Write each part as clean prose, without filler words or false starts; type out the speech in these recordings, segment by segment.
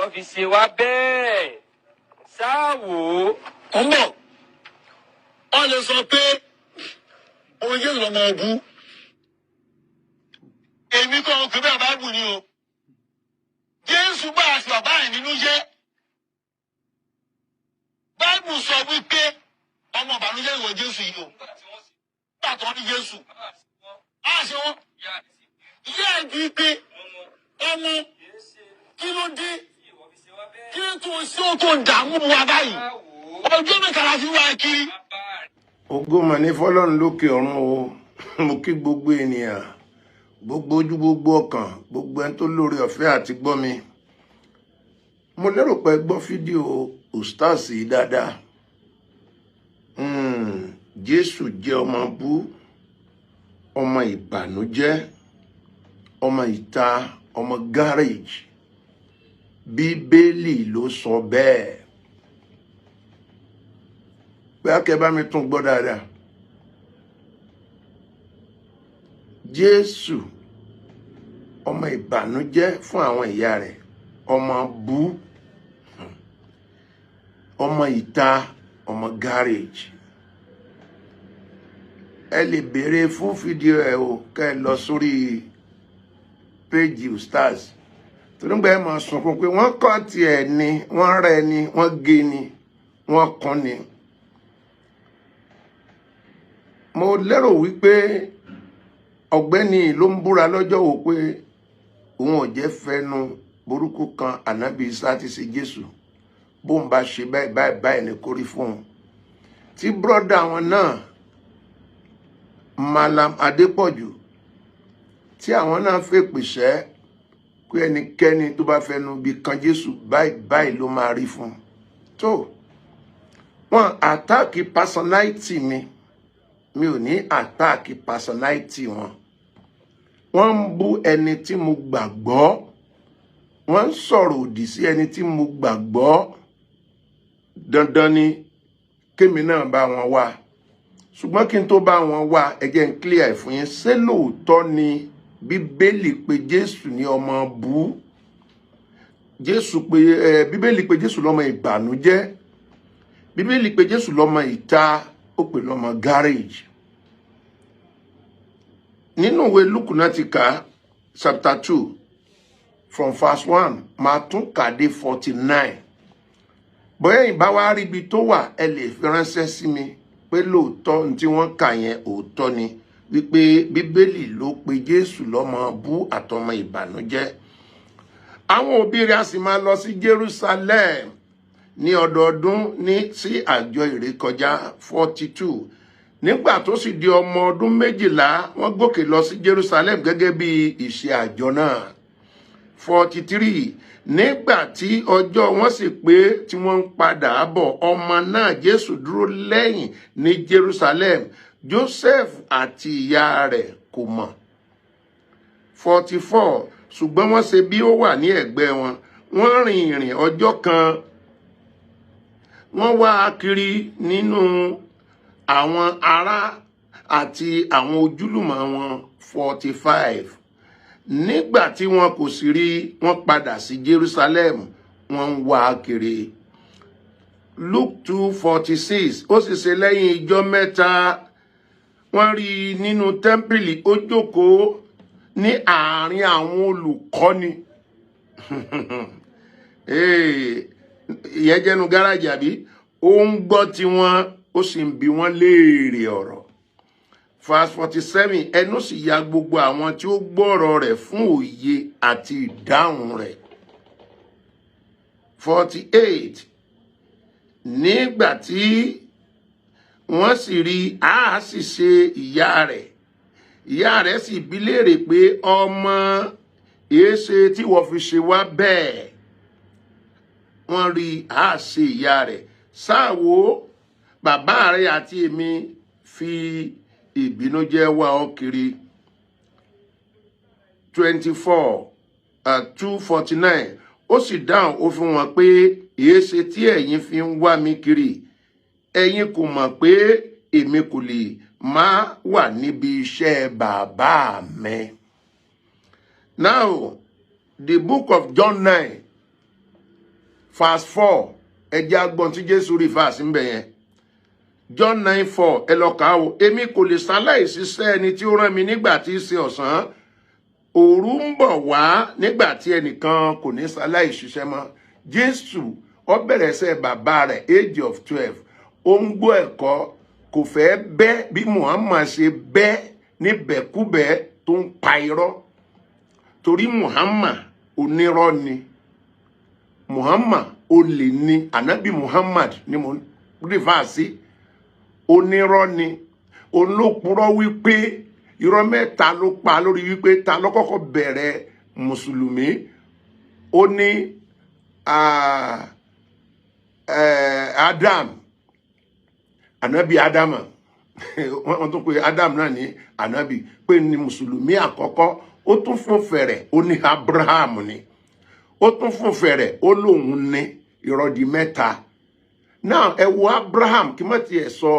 ìwọ fi ṣe wá bẹ́ẹ̀? Ṣáà wò ó. Ń bọ̀, wọ́n lè sọ pé òun Jésù lọ́mọ ọbú. Èmi kọ́ ọ pé bẹ́ẹ̀ báìbù ni o. Jésù bá àti bàbá ẹ̀ nínú jẹ́. Báìbù sọ wípé ọmọ ìbànújẹ́ ìwọ Jésù yìí o. Nígbà tó ní Jésù á ṣe wọn ìyá ẹ̀ bíi pé, ọmọ, kí ló dé? Kí ló tó ṣé ó tó dààmú wa báyìí? Ọjọ́ 3 la fi wá ẹ kiri. Ògo mà ní fọlọ́run lókè ọ̀run o. Mo kí gbogbo ènìyàn, gbogbo ojú, gbogbo ọkàn, gbogbo ẹni tó lóore ọ̀fẹ́ àti gbọ́ mi. Mo lérò pé ẹ gbọ́ fídíò ustaz yìí dáadáa. Jésù jẹ́ ọmọ bú, ọmọ ìbànújẹ́, ọmọ ìta, ọmọ garage. Bíbélì ló sọ bẹ́ẹ̀. Pé akẹ́ bá mi tún gbọ́ dáadáa. Jésù, ọmọ ìbànújẹ́ fún àwọn ìyá rẹ̀, ọmọ bú, ọmọ ìta, ọmọ garage. Ẹ lè béèrè fún fídíò ẹ o, kẹ́ ẹ lọ sórí péjì ustaz, torí gbà ẹ máa sunkún pé wọ́n kọ́ tiẹ̀ ni, wọ́n rẹ́ ni, wọ́n gé ni, wọ́n kún ni. Mo lérò wípé ọ̀gbẹ́ni ló ń búra lọ́jọ́ wo pé òun ò jẹ́ fẹnu burúkú kan ànábì Isa ti ṣe Jésù, bóun bá ṣe báyìí báyìí báyìí ní kórí fún un. Tí bírọ́dà wọn náà, Malam Adépọ̀jù, tí àwọn náà fèpè sẹ́ pé ẹnikẹ́ni tó bá fẹnu bí kan Jésù báyìí báyìí ló máa rí fún un. Tó wọn àtáàkì personality mi, mi ò ní àtáàkì personality wọn. Wọ́n ń bú ẹni tí mo gbàgbọ́, wọ́n ń sọ̀rọ̀ òdì sí ẹni tí mo gbàgbọ́. Dandan ni kémi náà bá wọn wá, ṣùgbọ́n kí n tó bá wọn wá, ẹ jẹ́ n clear ẹ̀ fún yín. Ṣé lóòótọ́ ni Bíbélì pé Jésù ní ọmọ bú? Jésù pé ẹ Bíbélì pé Jésù lọ́mọ ìbànújẹ́, Bíbélì pé Jésù lọ́mọ ìta, ó pè lọ́mọ garage. Nínú ìwé Lúkù náà ti kà á, chapter 2 from verse 1, máa tún kà dé 49. Bóyá ìbá wa rí ibi tó wà, ẹ lè fi ránṣẹ́ sí mi pé lóòótọ́ ní tí wọ́n kà yẹn, òótọ́ ni wípé Bíbélì ló pe Jésù lọ́mọ bú àtọmọ ìbànújẹ́. Àwọn òbí rẹ̀ á sì máa lọ sí Jerusalem ní ọdọọdún ní sí àjọ ìrékọjá. 42. Nígbà tó sì di ọmọ ọdún 12, wọ́n gòkè lọ sí Jerusalem gẹ́gẹ́ bí ìṣe àjọ náà. 43. Nígbà tí ọjọ́ wọn sì pé tí wọ́n ń padà bọ̀, ọmọ náà Jésù dúró lẹ́yìn ní Jerusalem. Joseph àti ìyá rẹ̀ kò mọ̀. 44. Ṣùgbọ́n wọ́n ṣe bí ó wà ní ẹ̀gbẹ́ wọn, wọ́n rìn ìrìn ọjọ́ kan, wọ́n wá a kiri nínú àwọn ará àti àwọn ojúlùmọ̀ wọn. 45. Nígbà tí wọn kò sì rí, wọ́n padà sí Jerusalem, wọ́n ń wá a kiri. Luke 2:46. Ó sì ṣe lẹ́yìn ijọ́ 3, wọ́n rí i nínú tẹ́ḿpìlì, ó jókòó ní àárín àwọn olùkọ́ni. Ìyẹn jẹ́nu gáràjì àbí? Ó ń gbọ́ tiwọn, ó sì ń bi wọ́n léèrè ọ̀rọ̀. Verse 47. Ẹnu sì ya gbogbo àwọn tí ó gbọ́ ọ̀rọ̀ rẹ̀ fún òye àti ìdáhùn rẹ̀. 48. Nígbà tí wọ́n sì rí a sì ṣe ìyá rẹ̀, ìyá rẹ̀ sì bi léèrè pé, ọmọ, èéṣe tí wọ́n fi ṣe wá bẹ́ẹ̀? Wọ́n rí a ṣe ìyá rẹ̀, sáà wò, bàbá rẹ̀ àti èmi fi ìbínújẹ́ wá ọ kiri. 24, 2:49. Ó sì dáhùn, ó fún wọn pé, èéṣe tí ẹ̀yin fi ń wá mi kiri? Ẹ̀yin kò mọ̀ pé èmi kò lè má wà níbi iṣẹ́ bàbá mi? Now, the book of John 9. verse 4. Ẹ jẹ́ á gbọ́ n tí Jésù rí verse ń bẹ̀ yẹn. John 9:4, ẹ lọ kà á o. Èmi kò lè ṣaláì ṣiṣẹ́ ẹni tí ó rán mi nígbà tí í ṣe ọ̀sán. Òru ń bọ̀ wá nígbà tí ẹnìkan kò ní ṣaláì ṣiṣẹ́ mọ́. Jésù ó bẹ̀rẹ̀ iṣẹ́ bàbá rẹ̀ age of 12. Ó ń gbọ́ ẹ̀kọ́, kò fẹ́ bẹ́ bí Muhammad ṣe bẹ́ níbẹ̀kúbẹ̀ tó ń pa irọ́, torí Muhammad onírọ́ ni, Muhammad olè ni. Anabi Muhammad ni mo refer sí, onírọ́ ni. Olópurọ́ wípé irọ́ mẹ́ta ló pa lórí wípé ta ló kọ́kọ́ bẹ̀rẹ̀ mùsùlùmí. Ó ní Adam, anabi Adama, wọ́n tún pe Adam náà ní anabi, pé ní mùsùlùmí àkọ́kọ́. Ó tún fún fẹ̀rẹ̀, ó ní Abraham ni. Ó tún fún fẹ̀rẹ̀, ó lóun ní. Irọ́ di mẹ́ta now. Ẹ wo Abraham, kí má tiẹ̀ sọ,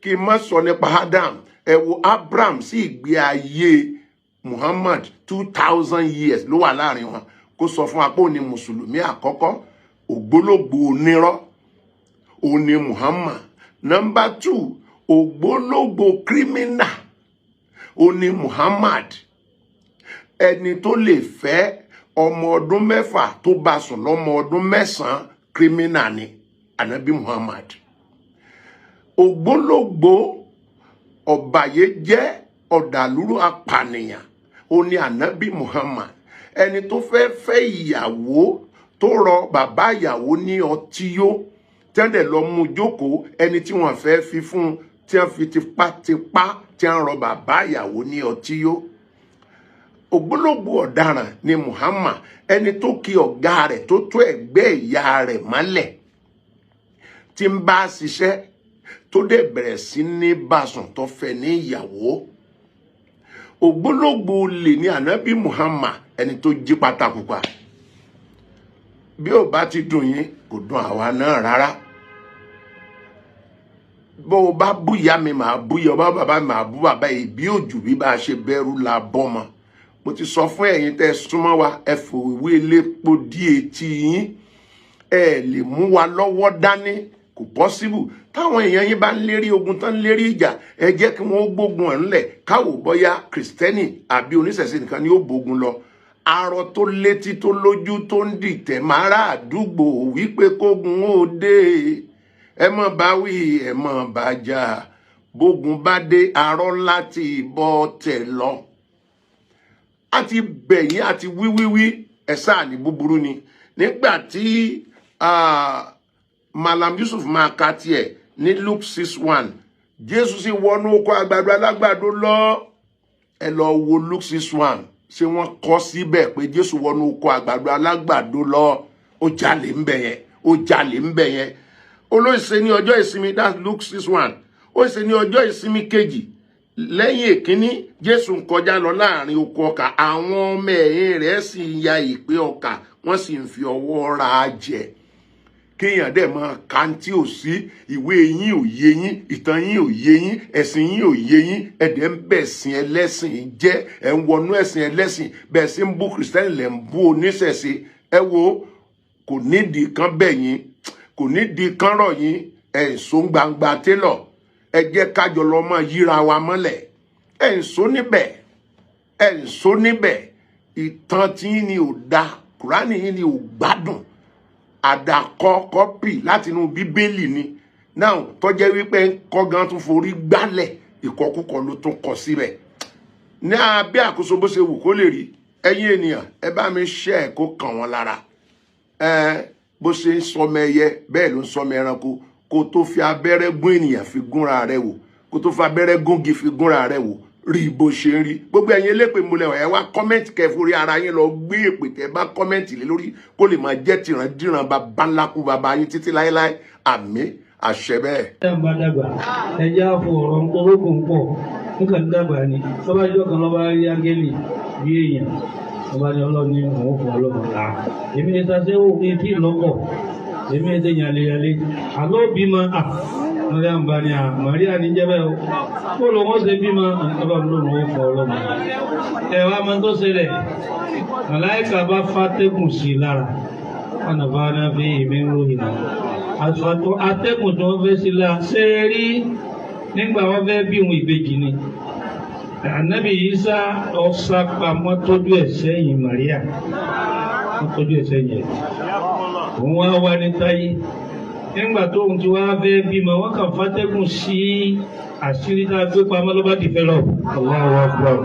kí n má sọ nípa Adam. Ẹ wo Abraham sí ìgbé ayé Muhammad, 2,000 years ló wà láàrin wọn. Kó sọ fún wa pé òun ni mùsùlùmí àkọ́kọ́, ògbólógbò onírọ́ òun ni Muhammad. Number two, ògbólógbò criminal òun ni Muhammad, ẹni tó lè fẹ́ ọmọ ọdún 6 tó bá sùn lọ́mọ ọdún 9. Criminal ni anabi Muhammad. Ògbólógbò ọ̀bàyéjẹ́ ọ̀dàlúrú apànìyàn ó ní anabi Muhammad, ẹni tó fẹ́ fẹ́ ìyàwó tó rọ bàbá ìyàwó ní ọtí yó, tẹ́lẹ̀ lọ mú jókòó, ẹni tí wọ́n fẹ́ fi fún un, tí wọ́n fi tipátipá tí wọ́n rọ bàbá ìyàwó ní ọtí yó. Ògbólógbò ọ̀daràn ni Muhammad, ẹni tó kí ọ̀gá rẹ̀ tó tó ẹ̀gbẹ́ ìyá rẹ̀ mọ́lẹ̀ tí ń bá ṣiṣẹ́, tó dẹ̀ bẹ̀rẹ̀ sí ní bá sùn, tó fẹ́ ní ìyàwó. Ògbólógbò olè ní ànábì Muhammad, ẹni tó jí pátákùpà. Bí ò bá ti dùn yín, kò dùn àwa náà rárá. Bó o bá bú ìyá mi, màá bú ìyá ọba, bàbá mi, màá bú bàbá yìí. Bí òjò bí bá a ṣe bẹ̀rù la bọ́mọ. Mo ti sọ fún ẹ̀yin tẹ́ súnmọ́ wa, ẹ fòwé elépo dí etí yín. Ẹ lè mú wa lọ́wọ́ dání, kò possible. Táwọn èèyàn yín bá ń lérí ogun tán, ń lérí ìjà, ẹ jẹ́ kí wọ́n gbógun ẹ̀ ńlẹ̀, káwò bóyá kìrìsìtẹ́nì àbí oníṣẹ̀ṣe nìkan ni ó bógun lọ. Arọ tó létí tó lójú tó ń dìtẹ̀ mára àdúgbò wípé kógun ó dé, ẹ mọ̀ bá wí, ẹ mọ̀ bá jà. Bógun bá dé, arọ láti bọ́ tẹ̀ lọ. A ti bẹ̀yìn, a ti wíwíwí, ẹ sáà ní búburú ni. Nígbà tí Malam Yusuf máa ka tiẹ̀ ní Luke 6:1, Jésù sì wọnú oko àgbàdo alágbàdo lọ. Ẹ lọ wo Luke 6:1. Ṣé wọ́n kọ síbẹ̀ pé Jésù wọnú oko àgbàdo alágbàdo lọ? Ó jalè ń bẹ̀ yẹn, ó jalè ń bẹ̀ yẹn. Olóìṣe ní ọjọ́ ìsinmi, that's Luke 6:1. Ó ṣe ní ọjọ́ ìsinmi kejì lẹ́yìn èkíní, Jésù ń kọjá lọ láàrin oko ọkà. Àwọn ọmọ ẹ̀yìn rẹ̀ sì ń ya ìpè ọkà, wọ́n sì ń fi ọwọ́ ra jẹ. Kéèyàn dẹ̀ máa ka tí ò sí. Ìwé yín ò yé yín, ìtàn yín ò yé yín, ẹ̀sìn yín ò yé yín. Ẹ̀dẹ̀ ń bẹ̀sìn ẹlẹ́sìn jẹ́, ẹ̀ ń wọnú ẹ̀sìn ẹlẹ́sìn. Bẹ́ẹ̀ sì ń bú kìrìsìtẹ́nì lẹ̀ ń bú oníṣẹ̀ṣe. Ẹ wo, kò nídìí kan bẹ̀ yín, kò nídìí kan rọ̀ yín. Ẹ̀ ń so gbangba télọ̀. Ẹ jẹ́ kájọ lọ máa yíra wa mọ́lẹ̀. Ẹ̀ ń so níbẹ̀, ẹ̀ ń so níbẹ̀. Ìtàn tí yín ni ò da, Kùránì yín ni ò gbádùn. Àdàkọ copy láti inú Bíbélì ni náà, tọ́jẹ́ wípé ń kọ́ gan tún forí gbálẹ̀, ìkọkúkọ ló tún kọ síbẹ̀. Ní abẹ́ àkóso bó ṣe wù kó lè rí, ẹ̀yin ènìyàn, ẹ bá mi ṣe ẹ̀ kó kàn wọ́n lára. Ẹ bó ṣe ń sọmọ ẹyẹ, bẹ́ẹ̀ ló ń sọmọ ẹranko. Kó tó fi abẹ́rẹ́ gún ènìyàn, fi gúnra rẹ wò. Kó tó fi abẹ́rẹ́ gúngi, fi gúnra rẹ wò. Rí bó ṣe ń rí. Gbogbo ẹ̀yin elépè múlẹ̀, ẹ̀ wá comment, kẹfúrí ara yín lọ gbé èpè tẹ́ bá comment lé lórí, kó lè máa jẹ́ tìrandíran bàbá ńlá kú bàbá yín títí láéláé. Àmín, àṣẹ bẹ́ẹ̀. Ẹ ń bá dàgbà, ẹ jẹ́ àfọ ọ̀rọ̀ orókùn pọ̀ nǹkan dàgbà ni. Lọ́ba ìjọ kan, lọ́ba rí áńgẹ́lì bí èèyàn, lọ́ba ní Ọlọ́run ní òun fún ọlọ́mọ là. Èmi ní sasẹ́wò kí n tí ì lọ́kọ̀, èmi ní sẹ́yìn àleyàlé àlọ́ bímọ à. Mariam bá ní à Maria ní jẹ́ bẹ́ẹ̀ o. Kó ló wọ́n ṣe bímọ ọlọ́run ló ń fọ ọlọ́mọ. Ẹ wá máa tó ṣẹlẹ̀. Màláìka bá fàtẹ́gùn sí i lára. Wọ́n nà bá náà fi ìmí ń ròyìn náà. Atẹ́gùn tí wọ́n fẹ́ sí i lára ṣé é rí nígbà wọ́n fẹ́ bí òun ìbejì ni. Ànábì Ìsá ọ̀sà pamọ́ tọ́jú ẹ̀ sẹ́yìn Maria. Wọ́n tọ́jú ẹ̀ sẹ́yìn ẹ̀. Òun wá wá ní táyé nígbà tó ń ti wá fẹ́ bímọ wọ́n kàn fàtẹ́gùn sí àṣírí tá a gbé pamọ́ ló bá develop. Allahu Akbar.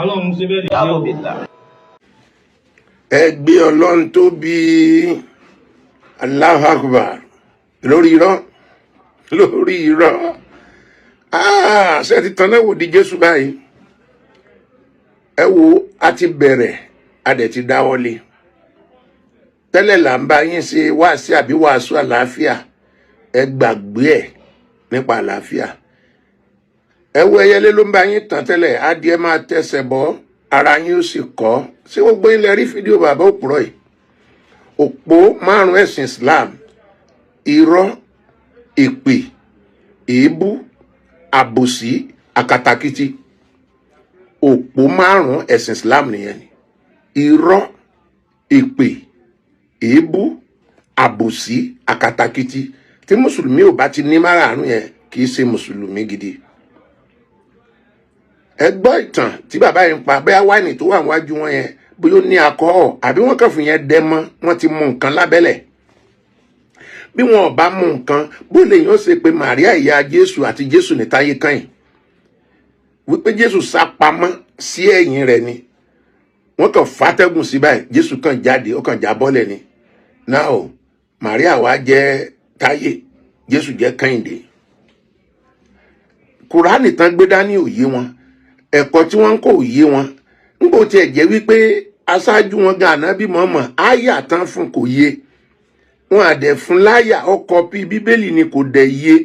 Ọlọ́run ṣe bẹ́ẹ̀ dìde o. Ẹ gbé Ọlọ́run tóbi. Allahu Akbar. Lórí irọ́, lórí irọ́. Ah, ṣe ti tan náà wò di Jésù báyìí? Ẹ wo, a ti bẹ̀rẹ̀, a dẹ̀ ti dáwọ́lé. Tẹ́lẹ̀ là ń bá yín ṣe wáàsí àbí wàásù àlàáfíà. Ẹ gbàgbé ẹ̀ nípa àlàáfíà. Ẹ wo, ẹyẹlé ló ń bá yín tàn tẹ́lẹ̀, adìẹ máa tẹsẹ̀ bọ́ ara yín ó sì kọ́. Ṣé gbogbo yín lẹ rí fídíò bàbá òpùrọ̀ yìí? Òpó márùn ẹ̀sìn Islam: irọ́, èpè, èébú, àbòsí, àkàtàkìtì. Òpó márùn ẹ̀sìn Islam nìyẹn ni: irọ́, èpè, èébú, àbòsí, àkàtàkìtì. Tí mùsùlùmí ò bá ti ní márààrún yẹn, kì í ṣe mùsùlùmí gidi. Ẹ gbọ́ ìtàn tí bàbá yìí ń pa. Bóyá wáìnì tó wà níwájú wọn yẹn, bóyá ó ní alcohol àbí wọ́n kàn fún yẹn dẹ́ mọ́, wọ́n ti mú nǹkan lábẹ́lẹ̀. Bí wọn ò bá mú nǹkan, bó lè yàn ó ṣe pé Màríà ìyá Jésù àti Jésù ní táyé kàn wípé Jésù sá pamọ́ sí ẹ̀yìn rẹ̀ ni? Wọ́n kàn fàtẹ́gùn sí báyìí, Jésù kàn jáde, ó kàn jábọ́lẹ̀ ni. Now Màríà wá jẹ́ Táyé, Jésù jẹ́ Kẹ́hìndé. Kùránì tán gbé dání òye wọn, ẹ̀kọ́ tí wọ́n ń kọ́ òye wọn. Nígbò tiẹ̀ jẹ́ wípé aṣáájú wọn gan, ànábì mọ̀ọ́mọ̀, áyà tán fún kò yé wọn, àdẹ̀ fún láyà ọkọ̀ bí Bíbélì ni, kò dẹ̀ yé,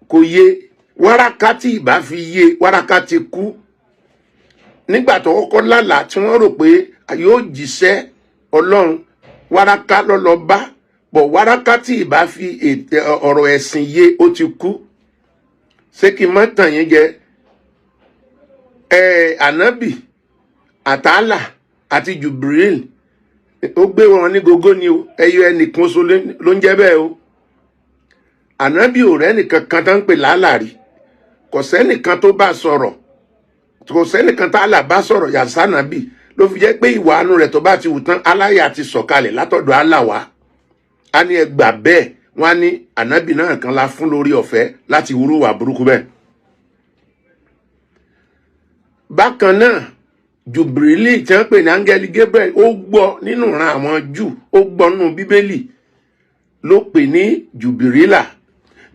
kò yé. Wáráká tí ìbá fi yé, wáráká ti kú nígbà tó kọ́kọ́ lálàá tí wọ́n rò pé yóò jíṣẹ́ Ọlọ́run. Wáráká lọ́lọ́ bá bọ̀. Wáráká tí ìbá fi ọ̀rọ̀ ẹ̀sìn yé, ó ti kú. Ṣé kí n má tàn yín jẹ ẹ? Ànábì àtàlà àti Jubril, ó gbé wọn ní gógó ni o. Ẹyọ ẹnìkan ṣo ló ń jẹ́ bẹ́ẹ̀ o. Ànábì ò rẹ́ nìkan kan tó ń pè láàlàrí. Kò sẹ́nìkan tó bá sọ̀rọ̀, kò sẹ́nìkan tá àlà bá sọ̀rọ̀ yàtọ̀. Ló fi jẹ́ pé ìwà àánú rẹ̀ tó bá ti wù tán, aláyà ti sọ̀kalẹ̀ látọ̀dọ̀ Allah wá. Á ní ẹgbà bẹ́ẹ̀. Wọ́n á ní ànábì náà kan la fún lórí ọ̀fẹ́ láti wúrú wà burúkú bẹ́ẹ̀. Bákan náà, Jubrili tí wọ́n pè ní áńgẹ́lì Gabriel, ó gbọ́ nínú ìran àwọn Júù, ó gbọ́ nínú Bíbélì, ló pè ní Jùbìrílà.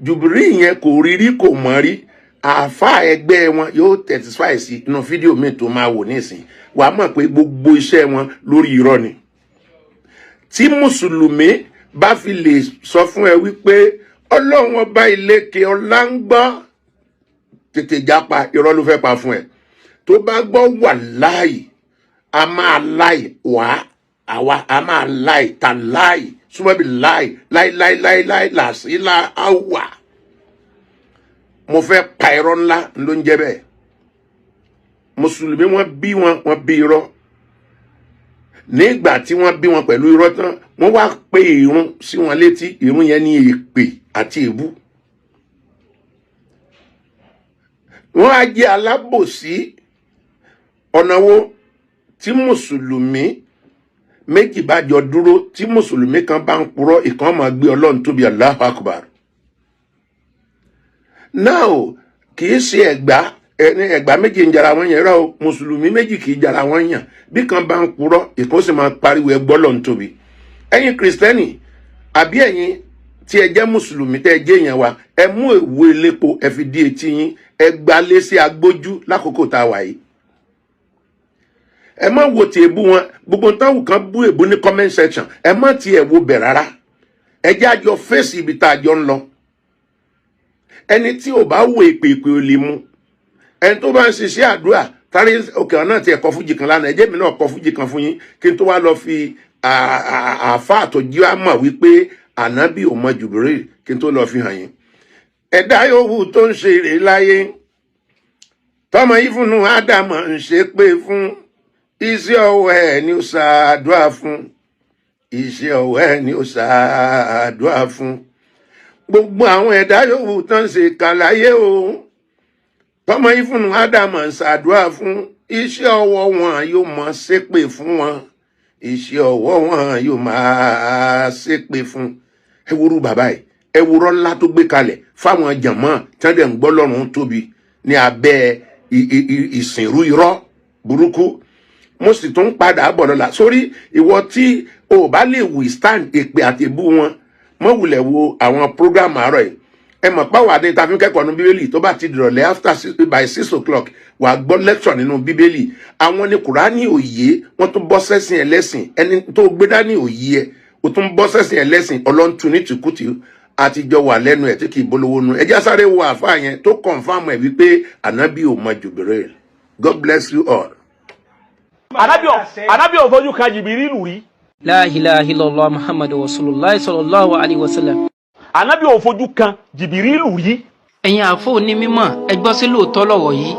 Jùbìrí yẹn kò rí rí, kò mọ̀ rí. Àáfàá ẹgbẹ́ wọn yóò testify sí inú fídíò míì tó máa wò nísìn. Wàá mọ̀ pé gbogbo iṣẹ́ wọn lórí irọ́ ni. Tí mùsùlùmí bá fi lè sọ fún ẹ wípé Ọlọ́run ọba ìlékè ọlá ń gbọ́, tètè jápa, irọ́ ló fẹ́ pa fún ẹ. Tó bá gbọ́ wà láàyè, a máa láì wá àwa, a máa láì ta láì súnmọ́ bí láì láì láì láì láì làásìlà á wà. Mo fẹ́ pa irọ́ ńlá ló ń jẹ́ bẹ́ẹ̀. Mùsùlùmí, wọ́n bí wọn, wọ́n bí irọ́. Nígbà tí wọ́n bí wọn pẹ̀lú irọ́ tán, wọ́n wá pé ìrun sí wọn létí. Ìrun yẹn ní èpè àti èébú. Wọ́n á jẹ́ alábòsí. Ọ̀nà wo? Tí mùsùlùmí méjì bá jọ dúró, tí mùsùlùmí kan bá ń purọ́, ìkan máa gbé Ọlọ́run tóbi, Allahu Akbar. Now kì í ṣe Ẹ̀gbá ẹni Ẹ̀gbá méjì ń jara wọn yẹn rọ o. Mùsùlùmí méjì kì í jara wọn yàn. Bí kan bá ń purọ́, ìkan sì máa pariwo ẹgbọ́ Ọlọ́run tóbi. Ẹ̀yin Kìrìsìtẹ́nì àbí ẹ̀yin tí ẹ jẹ́ mùsùlùmí tẹ́ ẹ jẹ́ èèyàn wa, ẹ mú èwo elépo, ẹ fi dí etí yín, ẹ gbalé sí agbójú lákòókò tá a wà yìí. Ẹ má wo ti èbú wọn. Gbogbo táwọn kan bú èbú ní comment section, ẹ má tiẹ̀ wo bẹ̀ rárá. Ẹ jẹ́ àjọ fèsì ibi tá a jọ ń lọ. Ẹni tí ò bá wo èpè, èpè ò lè mú. Ẹni tó bá ń ṣiṣẹ́ àdúrà tárí òkè ọ̀nà tí ẹ kọ fújì kan lánàá, ẹ jẹ́ mi náà kọ fújì kan fún yín kí n tó wá lọ fi àáfàá tó jí wá mọ̀ wípé ànábì ò mọ Jùbìrì. Kí n tó lọ fi hàn yín. Ẹ̀dá yòówù tó ń ṣe èrè láyé, tọmọ ìfúnnu Ádámọ̀ ń ṣe pé fún, iṣẹ́ ọwọ́ ẹ̀ ni ó ṣàdúrà fún, iṣẹ́ ọwọ́ ẹ̀ ni ó ṣàdúrà fún. Gbogbo àwọn ẹ̀dá yòówù tó ń ṣe kàláyé o, tọmọ ìfúnnu Ádámọ̀ ń ṣàdúrà fún, iṣẹ́ ọwọ́ wọn yóò mọ ṣépè fún wọn, iṣẹ́ ọwọ́ wọn yóò máa ṣépè fún. Ẹ wúrú bàbá yìí, ẹ wúrọ́ ńlá tó gbé kalẹ̀ fáwọn jànmọ́ tí wọ́n dẹ̀ ń gbọ́ lọ́rùn tóbi ní abẹ́ ìsìnrú irọ́ burúkú. Mo sì tún padà bọ̀ lọ́la sórí ìwọ tí o ò bá lè withstand èpè àti èbú wọn, mọ́ wulẹ̀ wo àwọn program àárọ̀ yìí. Ẹ mọ̀ pé wà ní ta fi ń kẹ́kọ̀ọ́ nínú Bíbélì, tó bá ti dìrọ̀lẹ́ after 6, by 6 o'clock, wà á gbọ́ lecture nínú Bíbélì. Àwọn ní Kùránì òye, wọ́n tún bọ́ sẹ́sìn ẹlẹ́sìn. Ẹni tó gbé dání òye ẹ, o tún bọ́ sẹ́sìn ẹlẹ́sìn ọlọ́ntún ní tìkútì àtijọ́ wà lẹ́nu ẹ̀ tí kì í bolówó nu. Ẹ já sáré wo àáfàá yẹn tó confirm ẹ̀ wípé ànábì ò mọ Jubril. God bless you all. Anabi ò fojú kan Jìbìrìlù rí. La ilaha illallah Muhammadu Rasulullah sallallahu alaihi wasallam. Anabi ò fojú kan Jìbìrìlù rí. Ẹ̀yin àfọ onímọ̀, ẹ gbọ́ sí lóòótọ́ lọ̀rọ̀ yìí.